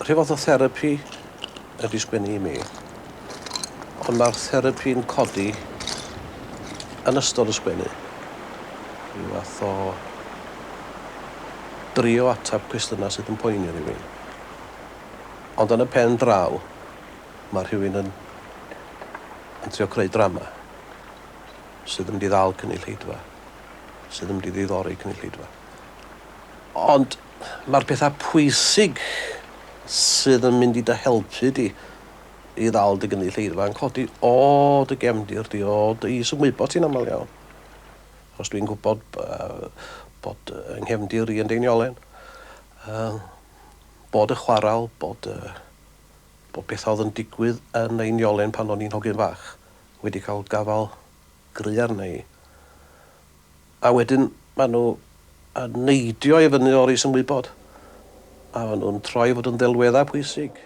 Rhyw fath o therapi ydy sgwennu i mi, ond mae'r therapi'n codi yn ystod y sgwennu. Rhyw fath o drio ateb cwestiynau sydd yn poeni rhywun. Ond yn y pen draw, mae rhywun yn, yn trio creu drama sydd yn mynd i ddal cynulleidfa, sydd yn mynd i ddiddori cynulleidfa. Ond mae'r pethau pwysig sydd yn mynd i dy helpu di i ddal dy gynulleidfa yn codi o dy gefndir di, o dy is-ymwybod ti'n aml iawn. Achos dwi'n gwybod bod yng nghefndir i yn Deiniolen, bod y chwaral, bod, bod pethau oedd yn digwydd yn Einiolen pan o'n i'n hogyn fach wedi cael gafal gry arna i. A wedyn maen nhw yn neidio i fyny o'r is-ymwybod, a maen nhw'n troi fod yn ddelweddau pwysig.